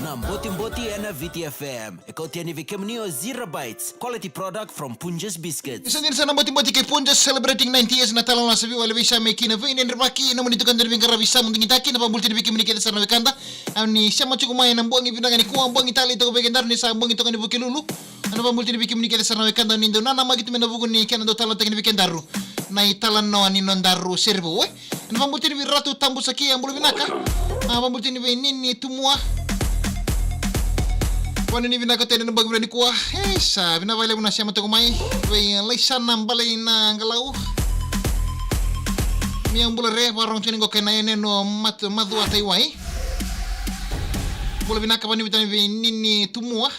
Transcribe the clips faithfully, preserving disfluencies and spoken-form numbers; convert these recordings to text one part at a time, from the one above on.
Na Botiboti ena Viti F M. E kauti yani vei kemuni o Zero Bites, quality product from Punjas Biscuits. Ni sa dina sa na botiboti kei Punjas, celebrating ninety years na tala na savi wale vei sa me kina vei ne rivaki na muni tukana vei qaravi sa mudu gitaki na vabulti ni vei kemuni kece sa na wekada. Au ni sema tuku mai na bogi vinaka ni kua bogi tale i toka vei kedaru ni sa bogi toka ni Vukelulu. Au na vabulti ni vei kemuni kece sa na wekada ni dau na na maki tu me na vuku ni kena dau tala taki ni vei kedaru. Na i tala noa ni nodaru serivu, e? Ena vabulti ni vei Ratu Tabu Sakia, bula vinaka. A, vabulti ni vei Nini Tumua. Vanu ni vinaka tena na bagi vula ni kua. E sa, vina vale vuna sema toko mai. Vei Laisana Balai na Galau. Mia bula re, varong tuni goka na ene no mat, madua taiwai. Bula vinaka vanu vitani vei Nini Tumua.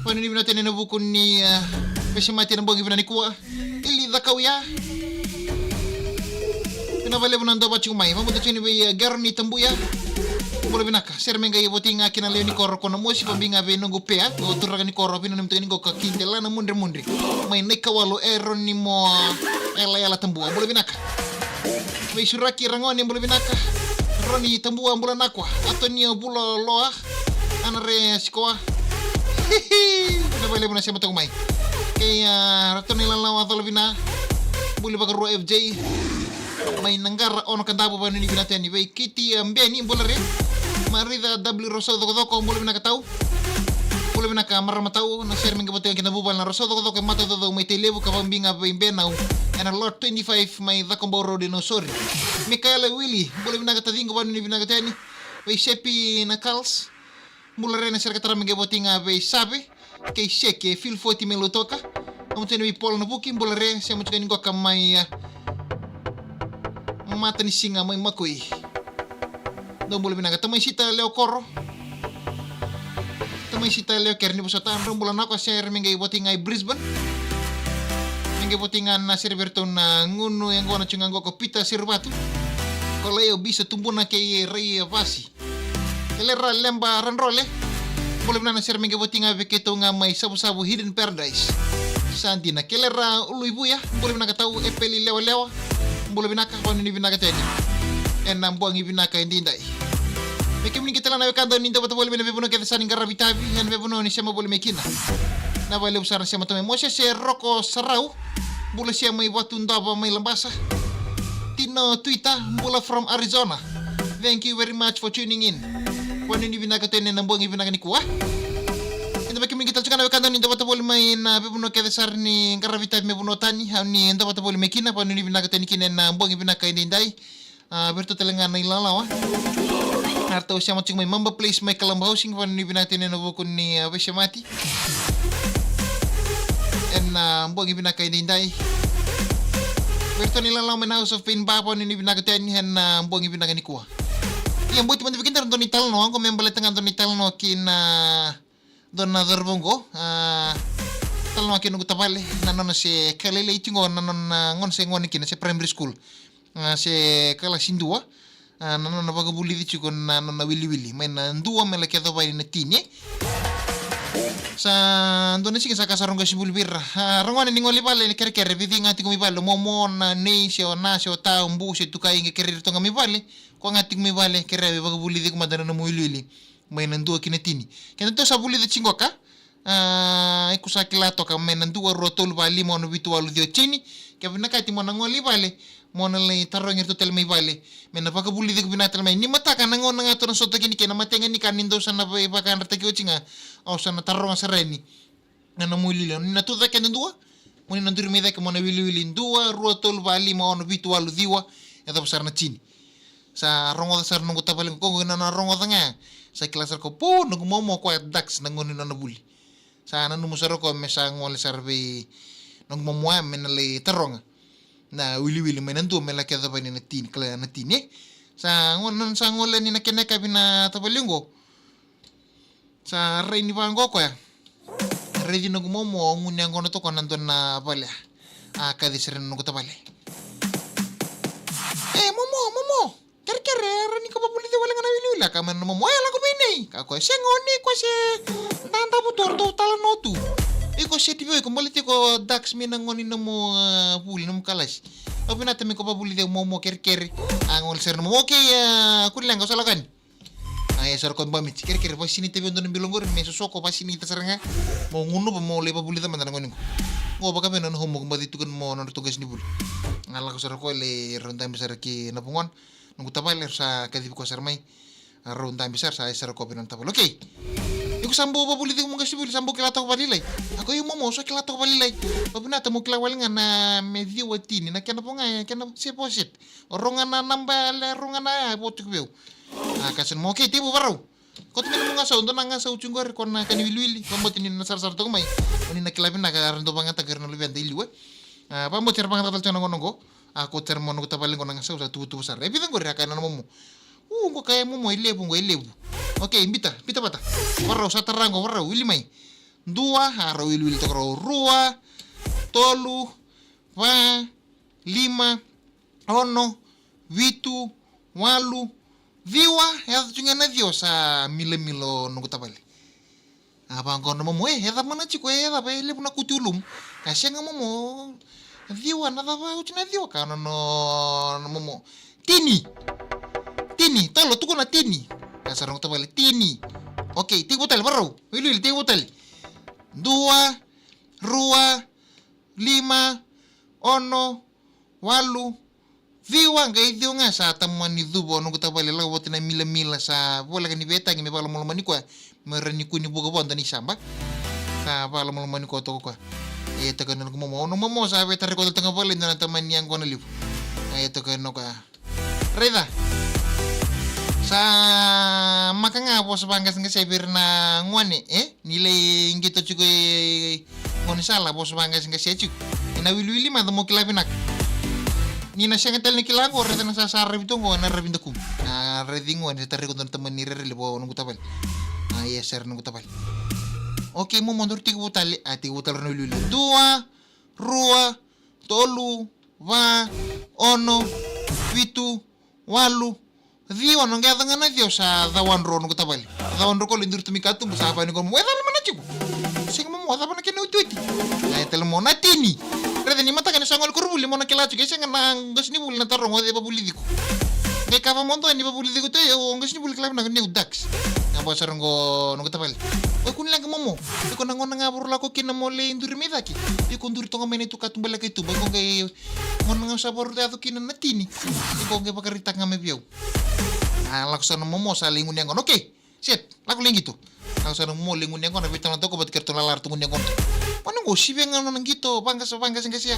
Vanu ni vinaka tena na vuku ni, e, veisemati na bogi vina ni kua. Ili Cakauya. Vina valevu na dova tiko mai. Vamuta tiko ni vei, e, Geroni Tabuya. Bula vinaka. Sere me qai voti ga kina lewe ni koro ko na mosi, vabi ga vei noqu pea. O turaga ni koro, vina ni mutaka ni qoka ki delana mudremudre. Mai na ikawalu Eroni mo, e, Yalayala Tabua. Bula vinaka. Vei Suraki Ragone, bula vinaka. Roni Tabua, bula nakua. Atonio Bula Loa. Ana re sikoa. Vina valevu na sema toko mai. Kei, a, Ratona Ilalawa Colovina. Buli vakarua F J. Mai na qara ono ka davu vanu ni vinaka teni. Vei Kiti, a, Beni, bula re. Marica W Rosa Cokocoko, bula vinaka tau. Bula vinaka marama tau. Na sere me qai voti kina vuvale na Rosa Cokocoko e mata cocou mai Tailevu ka vabi ga vei Benau. Ena lot twenty-five mai Cakobau Road e Nausori. Mikaela Wili, bula vinaka taciqu vanu ni vinaka teni. Vei Sepi na Kals. Bula re na sere ka tara me qai voti ga vei Save. Kei Seke, feel forty me Lautoka. Amu tena vei Paul na Vuki, bula re, sema tiko ni qoka mai, a, mata ni siga mai Makoi. Dou bula vinaka, tamai sita leo koro. Tamai sita leo kere ni vosota, drau bula nakua sere me qai voti ga i Brisbane. Me qai voti ga na sere vei ratou na gunu e gona tiko ga qoka Peter Sirivatu. Ko Laio Bisa Tubuna kei Rai Vasi. Kelera Leba Radrole. Bula vinaka na sere me qai voti ga vei keitou ga mai Savusavu Hidden Paradise. Sa dina. Kelera Uluivuya. Bula vinaka tau Epeli Lewalewa. Bula vinaka vanu ni vinaka teni. Ena bogi vinaka e daidai. Me kemuni kei tala na wekada ni dau vata voli me na veivanua kece sa ni qaravi tavi. Ena veivanua ni sema voli me kina. Na valevu sara na sema tome Mosese Roko Sarau. Bula sia mai Vatu Dova mai Labasa. Tino Twitter, bula from Arizona. Thank you very much for tuning in. Vanu ni vinaka teni na bogi vinaka ni kua. Eda vaki mini kita tukana vekada ni dovata voli mai na veivanua kece sara ni qaravi tavi me vanua tani. Au ni dovata voli mai kina, vanu ni vinaka teni kina na bogi vinaka e daidai. A, vei ratou tale ga na ilalawa. A, ratou sema tiko mai Mamba Place mai Kalaba Housing, vanu ni vinaka teni ena vuku ni, a, veisemati. Ena, a, bogi vinaka e daidai. Vei ratou na ilalawa mai na House of Pain Bar, vanu ni vinaka teni ena, a, bogi vinaka ni kua. Ia, boti mada vei keda dua na italanoa, qo me baleta ga dua na italanoa ki na dua na cauravou qo, a, talanoa kei noqu tavale, na nona se ka lailai tiko qo, na nona gone se gone kina se primary school. A, se kalasi dua, a, na nona vakavulici tiko na nona wiliwili. Mai na dua me laki yaco vei na tini. Sa dua na siga sa ka sa rogo se vuli vei ira. A, ra gone ni gole i vale ni kerekere, vei cei ga tiko mai vale, momo, na nei, se o na, se o ta, o bu, se tukai, qai kerei iratou ga mai vale. Koya ga tiko mai vale, kerea me vakavulici iko mada na nomu wiliwili. Mai na dua ki na tini. Keda tou sa vulica tiko qoka. A, iko sa kila toka mai na dua, rua, tolu, va, lima, ono, vitu, walu, ciwa, tini. Ke vinakati mo na gole i vale, mo na lai tarogi iratou tale mai vale. Me na vakavulici iko vinaka tale mai. Ni mataka na gauna ga tou na sota kina kei na matega ni ka ni dou sa na vakayadrati oti ga. Au sa na taroga sara yani. Na nomu wiliwili. Ni na tu cake e dua. Mo ni na duri mai cake mo na wiliwili dua, rua, tolu, va, lima, ono, vitu, walu, ciwa. E cava sara na tini. Sa rogoca sara noqu tavale qo, qo na nona rogoca ga. Sa kila sara ko, po, noqu momo koya Dax na gone ni nona vuli. Sa nanuma sara ko me sa gole sara vei noqu momo ya me na lai taroga. Na wiliwili mai na dua me laki yaco vei na tini, kila na tini, e. Sa gole, nona sa gole ni na kena yakavi na tavale qo. Sa rai ni vaqo koya. Raici noqu momo, gunu yaqona toka na dua na vale. A kaci sara na noqu tavale. E, momo, momo. Kerekere, rai ni ko vavulici wale ga na wiliwili. A ka mai na momo, e, lako vei nei. Ka koya, sega o nei, koya se dadavu tu, ratou talanoa tu. Iko se tivi, iko baleti ko Dax mai na gone ni nomu, a, vuli, nomu kalasi. Au vinata me ko vavulici momo kerekere. A gole sara na momo, okei, a, kua ni leqa, au sa lako yani. A, e sara ko Bamici. Kerekere, vasinita vei au dua na bilo qori, me sosoko, vasinita sara ga. Mo gunuva, mo lai vavulica mada na gone qo. Qo vakavei na homework, baci tukuna mo nodratou qasenivuli. A, lako sara ko lai rau dabe sara ki na vugona. Noqu tavale, sa kacivi ko sara mai. A, rau dabe sara, sa e sara ko vei na tavale. Okay. Iko sa bau vavulici iko mo qasenivuli, sa bau kila toka vakalailai. A, ko iko momo, sa kila toka vakalailai. Vavinata mo kila wale ga na me ciwa, tini, na kena vo ga, kena se vo set. O rau ga na naba, le rau ga na ya, vo tiko vei au. A, ka sa na mo, okay, tekivu, varau. Kauta mai na nomu gasau, dua na gasau tiko qori, ko na ka ni wiliwili, vakabauta ni na sarasara toka mai. O ni na kila vinaka, era dau vakayagataka ira na luveda i liu, e. A, vakabauta era vakayagataka tale tiko na gauna qo. A, kauta sara mai noqu tavale qo na gasau, sa tuvatuva sara. E vica qori, a kaya na momo. U, qo kaya momo, e levu, qo e levu. Okay, biuta, biuta vata. Varau, sa tara qo, varau, wili mai. Dua, a, rau wiliwili toka rau, rua, tolu, va, lima, ono, vitu, walu, ciwa, e yaco tiko ga na ciwa, sa milamila o noqu tavale. A, vaqo na momo, e, e cava na tiko, e cava, e levu na kuti ulumu. Ka sega momo, ciwa, na cava oti na ciwa, ka na, na, na momo. Tini. Tini, tolo, tukuna tini. Ka sa noqu tavale, tini. Okay, tekivu tale, varau. Wiliwili, tekivu tale. Dua, rua, lima, ono, walu, ciwa, qai ciwa ga sa tamani cuva o noqu tavale, lako vata na milamila sa voleka ni veitaqi me vakalomalomani koya, me rawa ni kua ni vuka vua dua na isaba. Sa vakalomalomani koya toka o koya. E toka na noqu momo, o noqu momo sa veitarai koya toka vale, dua na tamani yaqona levu. E toka na koya. Raica. Sa maka ga vosa vaqaseqase vei ira na gone, e? Ni lai qito tiko e gaunisala, vosa vaqaseqase tiko. Ena wiliwili mada mo kila vinaka. Ni na sega tale ni kila qo, raica na sasa ravi tu qo, na ravi dakumu. Na raici gone, sa tarai koya dua na tamani rerele vua noqu tavale. A, ia sara noqu tavale. Okay, momo, daru tekivu tale, a, tekivu tale na wiliwili. Dua, rua, tolu, va, ono, vitu, walu, ciwa, noqu yaco ga na ciwa sa cawadro noqu tavale. Cawadro ko lai duri tu mai katuba sa vani ko mo, e cava na mana tiko? Sega momo, cava na kena otioti? Na e tale mo na tini. Raica ni mataka ni sa gole koronivuli mo na kila tiko, e sega na qasenivuli na taroga o cei vavulici iko. Qai kaya mo dua ni vavulici iko tu, o qasenivuli kila vinaka niu Dax. Na vosa rogo noqu tavale. Oi, kua ni leqa momo. Iko na gauna ga voro lako kina mo lai duri mai cake. Iko duri toka mai na itu katubaleka i tuba. Iko qai gauna ga sa voro yaco kina na tini. Iko qai vakaraitaka ga mai vei au. A, lako sa na momo sa lai gunu yaqona. Okay. Set. Lako lai qito. Lako sa na momo lai gunu yaqona. Veitalanoataka vata kei ratou na lala ratou gunu yaqona. Mani qo sivi ga nona qito. Vaqasa, vaqasa, qasea.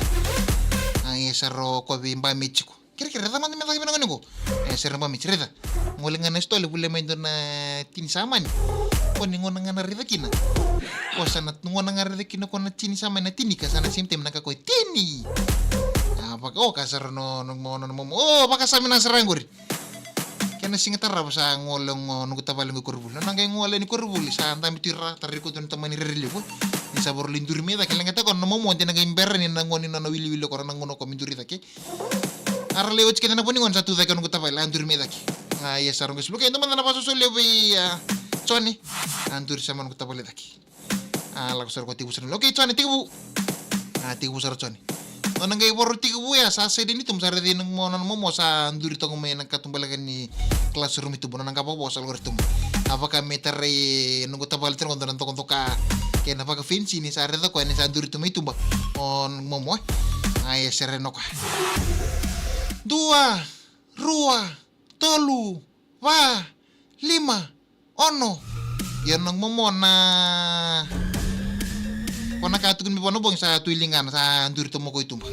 A, e sa ro ko vei Bamici ko. Kerekere, raica mada me caka vinaka ni qo. E, sere na Bamici, raica. Gole ga na sitoa, volia mai dua na tini samani. Ko ni gauna ga na raica kina. Ko sa na gauna ga raica kina ko na tini samani, na tini ka sa na same time na ka ko e tini. A, vaka, o, ka sara no, no, no, no, no, o, vakasami na sara qori. Kena siga tarava sa gole qo noqu tavale qo i koronivuli. Nona qai gole ni koronivuli, sa dabe tu i ra, tarai koya dua na tamani rerelevu. Ni sa voro lai duri mai cake, leqataka ko na momo, de na qai bera ni na gone ni nona wiliwili ko na gauna ko me duri cake. A ra lai oti kece na vo ni gone sa tu cake o noqu tavale, a duri mai cake. A, ia sa rogo sulu. Okay, dua mada na vakasoso levu vei, a, Jone. A duri sa mai noqu tavale cake. A, lako sara ko tekivu sara. Okay, Jone, tekivu. A, tekivu sara Jone. Nona qai voro tekivu ya, sa side ni tuba, sa raici na mo, nona momo sa duri toka mai na katubaleka ni classroom i tuba, nona qai vakavosa lako i tuba. A vaka me tarai noqu tavale tiko dua na dokadoka. Kei na vakafenisi ni sa raica koya ni sa duri tu mai tuba o momo, e. A, e sere na koya. Dua, rua, tolu, va, lima, ono. Ia na momo na, ko na ka tukuni me vua na bogi sa tu i ligana, sa duri toka mai ko i tuba.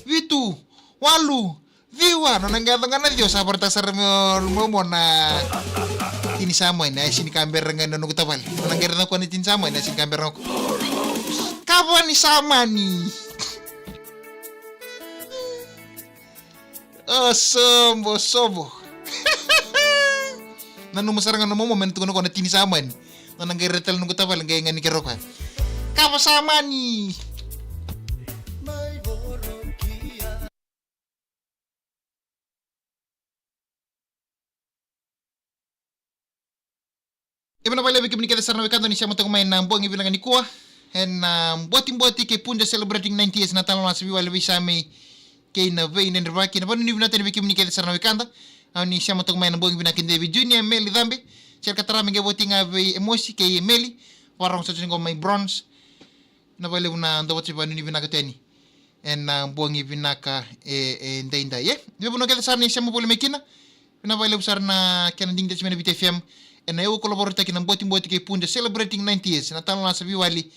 Vitu, walu, ciwa, nona qai yaco ga na ciwa sa vakaraitaka sara mai o momo na tini samani, a sega ni ka bera ga na noqu tavale. Nona qai raica ko na tini samani, a sega ni ka bera ga ko. Kava ni samani. O sobo, sobo. Nanuma sara ga na momo me na tukuna ko na tini samani. Nona qai raica tale noqu tavale qai gani kero koya. Kava samani. Ia vinaka vakalevu vei kemuni kece sara na wekada ni sema toka mai na bogi vinaka nikua. Ena, a, Botiboti kei Punja celebrating ninety years na talanoa sa veiwali vei Sami kei na veidredrevaki. Na vanuinui vinaka tale vei kemuni kece sara na wekada. Au ni sema toka mai na bogi vinaka kei David Junior, Meli Cabe. Sere ka tara me qai voti ga vei Emosi kei Emeli. Vakarorogo sara tiko qo mai Bronze. Vinaka vakalevu na dau vata sa vanuinui vinaka tu yani ena bogi vinaka edaidai e. Veivanua kece sara ni sema voli mai kina. Vinaka vakalevu sara na kena digitaki mai na Viti F M ena yau kolaborataki na Botiboti kei Puja celebrating ninety years. Na talanoa sa veiwali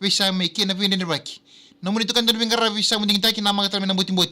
veisau mai kei na veidredrevaki. Nomuni tukana dau veiqaravi sa mo digitaki, namaka tale mai na Botiboti.